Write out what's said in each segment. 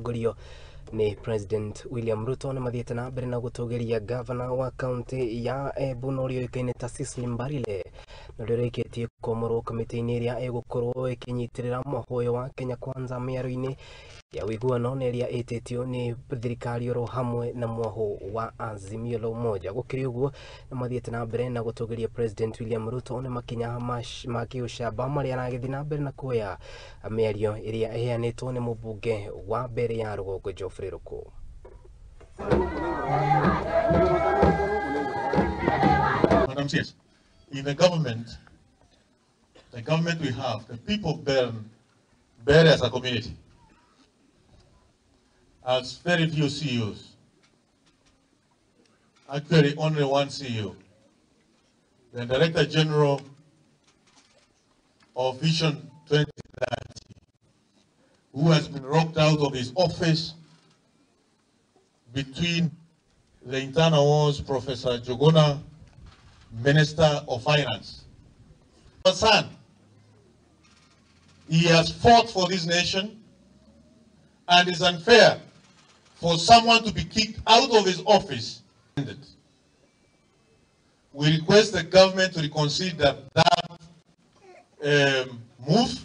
Ĩgĩtongorio nĩ President William Ruto nĩ mathiĩte na mbere na gũtũgĩria gavana wa kaunti ya Embu na ũrĩa ũĩkaine ta Cecily Mbarire na ũrĩa ũrĩkĩtie kwamũrwo kamĩtĩ-inĩ ĩrĩa ĩgũkorwo ĩkĩnyitĩrĩra mũhoyo wa Kenya Kwanza mĩario-inĩ ya ũiguano na ĩrĩa ĩtĩtio nĩ thirikari oro hamwe na mwahũ wa Azimio la Umoja. Gũkĩrĩ ũguo nĩ mathiĩte na mbere na gũtũgĩria President William Ruto nĩ makinya ma kĩũcamba marĩa aragĩthiĩ na mbere na kuoya mĩario ĩrĩa ĩheanĩtwo nĩ mũmbunge wa mbere ya rũgongo Geoffrey Ruku. Madam CS, in the government we have, the people bear as a community, has very few CEOs. Actually, only one CEO. The Director General of Vision 2030, who has been rocked out of his office between the internal wars, Professor Njuguna, Minister of Finance. Son, he has fought for this nation, and it's unfair for someone to be kicked out of his office. We request the government to reconsider that move.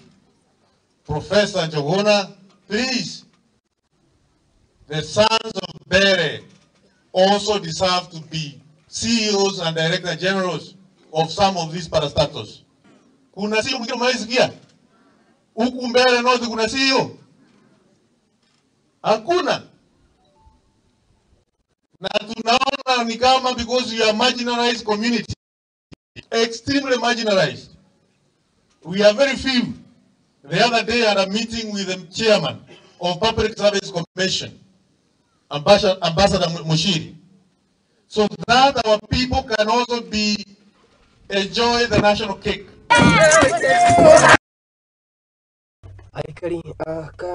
Professor Njuguna, please, the sons of Mbeere also deserve to be CEOs and Director Generals of some of these parastatals. Kuna CEO mwingine umewahi huku Mbeere North? Kuna CEO? Hakuna. Na tunaona ni kama because you are marginalized community, extremely marginalized. We are very few. The other day I had a meeting with the chairman of Public Service Commission, Ambassador Mushiri, so that our people can also be enjoy the national cake. Aikari aka